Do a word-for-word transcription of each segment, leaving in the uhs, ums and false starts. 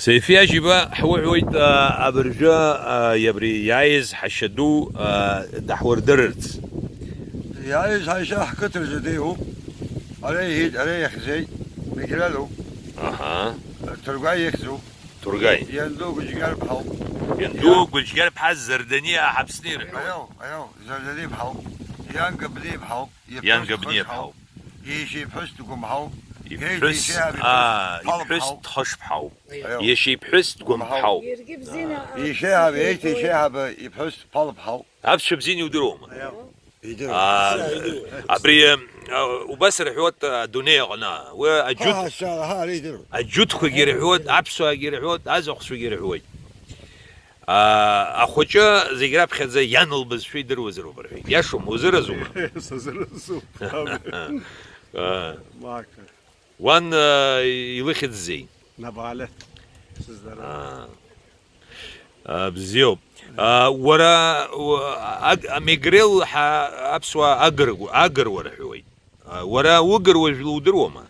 Саиф Иажьиба, ҳуҳәоит, а, абыржәы, а, абри иааиз ҳашьа ду, а, даҳурдырырц. Иааиз ҳашьа ҳқыҭаҿы диуп. Ара иҳит, ара иахьӡеит, Мегрелуп. Аҳа. Ҭыргәа ихьӡуп. Ҭыргәа. Ианду Гәыџьгьарԥҳауп. Ианду Гәыџьгьарԥҳа Зардани аҳаԥсни рҳәоит. Аио, аио, Зардани ԥҳауп. Ианга Бни ԥҳауп. Ианга Бни ԥҳауп. Иашьа иԥҳәыс Дгәымҳауп. Иԥҳәыс, иеиҭа иашьа иаҳ-, иԥҳәыс аа, иԥҳәыс Ҭхышԥҳауп. Иашьа иԥҳәыс Дгәымҳауп. Иаргьы бзианы. Иашьа иаҳ-, еиҭа иашьа иаҳ-, иԥҳәыс Ԥалԥҳауп. Аԥсшәа бзианы иудыруама? Идыруеит. Аа, абри, а, убас рҳәоит, а, адунеи аҟны. Уи аџьут-, ҳа, ҳа, ҳа, ара идыруеит. Аџьутқәагьы рҳәоит, аԥсуаагьы рҳәоит, азахәцәагьы рҳәоит. Аа, ахәыҷы зегь раԥхьаӡа иан лбызшәа идыруазароуп рҳәеит. Иашоума, узыразума? Сазыразуп. Аа. Мака. Уан, аа, илыхьӡзеи? Набале. Сыздыруам. Аа. Аа, бзиоуп. Аа, уара, уа-, аг-, амегрел ҳа-, аԥсуаа агыргәа-, агыруа рҳәоит. Аа, уара угыруа жәла удыруама?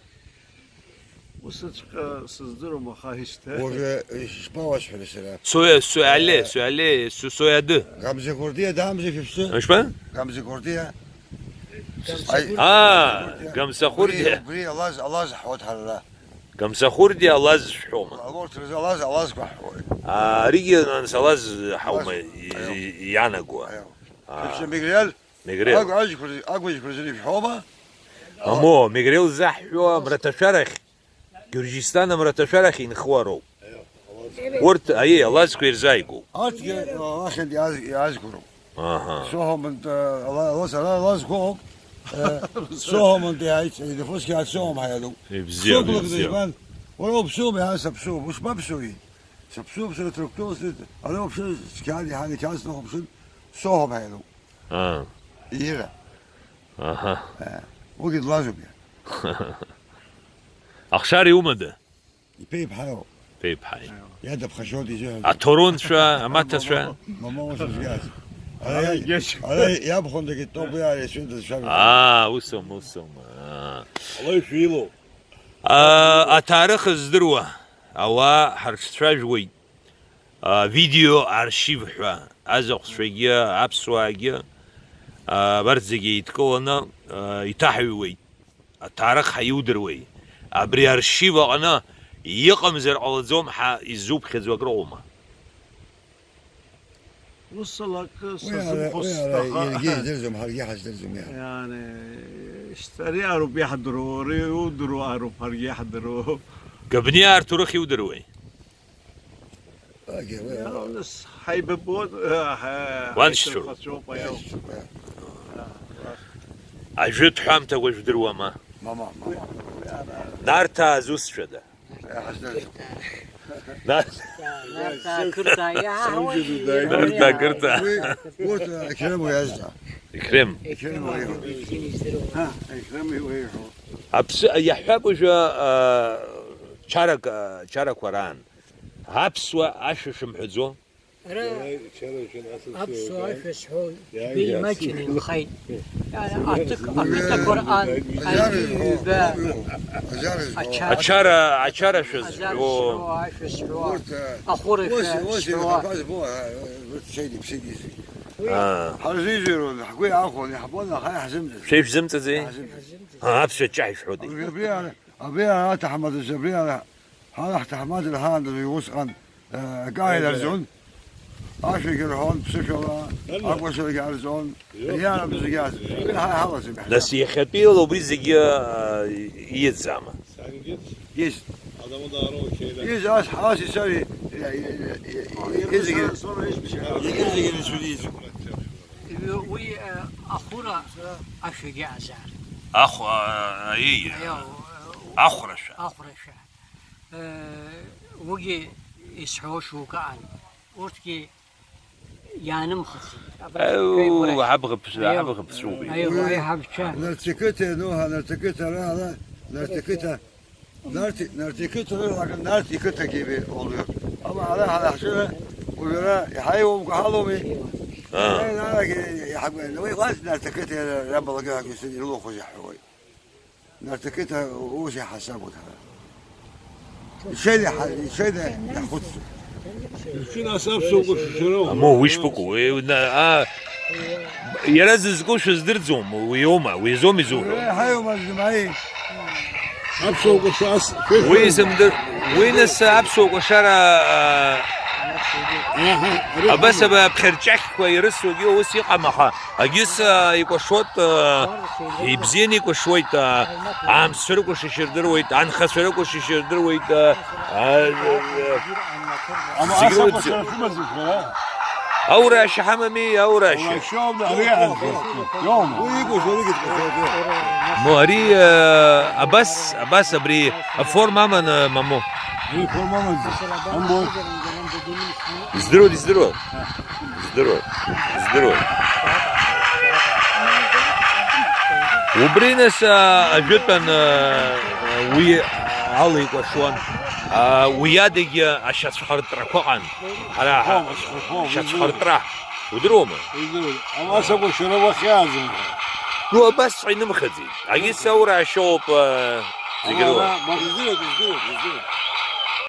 Усыҵәҟьа сыздыруам, аха ишьҭа. Уажәы ишԥауасҳәари сара? Соя-, соя-, але, соя-, але, со-, соя-ды. Гамзагәырдиа даамзи шәыԥсы? Ишԥа? Гамзагәырдиа. Ай, аа, Гамзахәырдиа. Убри, убри алаз, алаз ҳҳәоит ҳара. Гамзахәырдиа алаз шәҳәома? Урҭ рзы алаз, алазқәа ҳҳәоит. Аа, аригьы, нас, алаз ҳаума, алаз, и-, аио, и-, иаанагоа? Аио. Аа. Шәыԥсы Мегрел? Мегрел. Агә-, ажәқәа рзы, агәыжьқәа рзы ишәҳәома? Мамо, Мегрел заҳҳәо амраҭашәарахь, Гьурџьистан амраҭашәарахь инхо ароуп. Урҭ, аиеи, алазқәа ирзааигәоуп. Арҭгьы, а, ахьынтә иааз-, иаазгәароуп. Аҳа. Соҳәамынтә, а, ала-, ала-, сара алазқәа ыҟоуп. Э, соҳәамынтә иааит, инапусгьы ааит, соҳәам ҳәа иадуп. Ибзиоуп, ибзиоуп. Сыблак дыжәбан, уара уԥсума, иаҳа саԥсуп, ушԥаԥсуеи? Саԥсуп, сара трактор сҭеит, ара уаԥшыр, сқьаад иаҳан иқьаад сныхәаԥшын, соҳәам ҳәа иадуп. Аа. Ира. Аҳа. Э, уигьы длазуп иара. Ахшара иумада? Иԥеиԥҳаиоуп. Иԥеиԥҳаи. Иадаԥхашьоит изыҳәан. Аҭоронцәа, амаҭацәа. Мама, мама, мама, ус узгаз. Ара, ара иабхәындагьы топ иаара ицәыдызшәа. Аа, усым, усым. Аа. Алеишәа илоу. Аа, аҭаарых здыруа ауаа ҳарҿцәажәуеит. А, видео аршив ҳәа азахәцәагьы, аԥсуаагьы, а, абарҭ зегьы еидкыланы, а, иҭаҳҩуеит. Аҭаарых ҳаиудыруеи? Абри аршив аҟны иҟамзар ҟалаӡом ҳәа иззуԥхьаӡо акрыҟоума? Ус ала акы сазымхәыцт, уи ара, аха иаргьы идырӡом, ҳаргьы ҳаздырӡом, иара. Иани, шьҭа ари аруп иаҳдыруа, ари иудыруа аруп ҳаргьы иаҳдыруа. Габниа арҭ урых иудыруеи? Агьа, уи ара. Нас ҳаибабон, э, ҳа-, уаншьцәоуп. Ҳаицырхацәоуп, аиау. Уаншьцәоуп, аиау. Ажәытә ҳәамҭақәа жәдыруама? Мама, мама. Нарҭаа зусҭцәада? Иаҳздырӡом. Нарҭ-, Нарҭаа, қырҭаа, иаҳауеи? Нарҭаа, қырҭаа. Уи, урҭ, э, Ефрем уи азҵаа. Ефрем. Ефрем уи иҳәо. Ҳа, Ефрем уи иҳәо. Аԥсы, иаҳҳәап уажәы, э, чарак, э, чарақәа раан. Аԥсуа ашәа шәымҳәаӡо? Ара аԥсуа ашәа сҳәо, џьбеи имаҷны инхеит. Аҭык, ақыҭақәа рҟан, аҩны ҩба, ачара, ачара, ачара шәа зҳәо, ашәа сҳәо, ахәырашәа сҳәо. Аа. Ҳарзижәырон, ҳгәы иаахәон, иаҳбон, аха иаҳзымҵаӡеит. Шәа ишәзымҵаӡеи? Иаҳзымҵаӡеит. Аа, аԥсуа ҷҷаҳәа ишәҳәодеи? Абри, абри, абри аҭаҳмадацәа, абри ара. Ҳара ҳҭаҳмадара ҳаандаҩ усҟан, э, акы ааиларҵон, ашәагьы рҳәон, ԥсышәала, акәашарагьы ҟарҵон, иара бзиаз, ҳа ҳалаӡам. Нас иахьатәиала убри зегьы, э, ииӡама? Из. Из, ас, ас исари, и-, и-, и-, и-, и-, зегьы, зегьы, зегьы рацәаны изуп. Уи, э, ахәыра ашәагьы азар. Ахә-, а, аиеи, аиеи, ахәрашәа. Ахәрашәа. Э, уигьы исҳәо шук аан. Урҭгьы иаанымхаӡеит. Абра Аиу, шәаибарахь. Ҳабӷа ԥс-, аиу, ҳабӷа ԥсуп. Аиу, аиҳабцәа. Нарҭ ақыҭа иануҳәа, нарҭ ақыҭа ара, ара, нарҭ ақыҭа, нарҭ, нарҭ ақыҭа рыла, нарҭ ақыҭагьы олҩа. Ама ара ҳара ҳшыра, уажәы ара иҳаиуамкәа ҳалоуми? Аа. Ара, арагьы иҳагәа-, уи уаҵ нарҭ ақыҭа иара рабалагьы ҳәагьы ирылахәыз иаҳҳәауеит. Нарҭ ақыҭа ус иаҳасабуп ҳара. Ишеида иҳа-, ишеида иаҳхәыцтәуп. Ишәын ас аԥсуа кәашара. Аму, уи шԥыкәу? Уи, на, а, иара зызку шәыздырӡом, уи иоума, уи азоуми изуҳәо? Еиҳа иоума, зымаи? Аԥсуа кәаша ас. Уи изымдыр, уи нас аԥсуа кәашара, а, абас аба аԥхьарчахьқәа ирысугьы ус иҟам, аха агьыс, а, икәашоит, а, ибзианы икәашоит, а, амсцәа рыкәашашьа рдыруеит, анхацәа рыкәашашьа рдыруеит, а, а, а, зегь рыла бзиа. Аурашьа ҳамами, аурашьа. Мо ари, а, абас, абас абри аформа аманы, маму. Издыруеит, издыруеит. Здыруеит, здыруеит. Убри нас, а, ажәытәан, а, уи ала икәашуан. А, уи адагьы ашьацәхыртрақәа ыҟан. Ҳара ҳа-, ашьацәхыртра. Удыруама? Издыруеит. Абас акәашара уахьаазымҳәа. Ну, абасҵәҟьа инымхаӡеит. Агьыс аурашьоуп, а, зегь рыла. Издыруеит, издыруеит, издыруеит.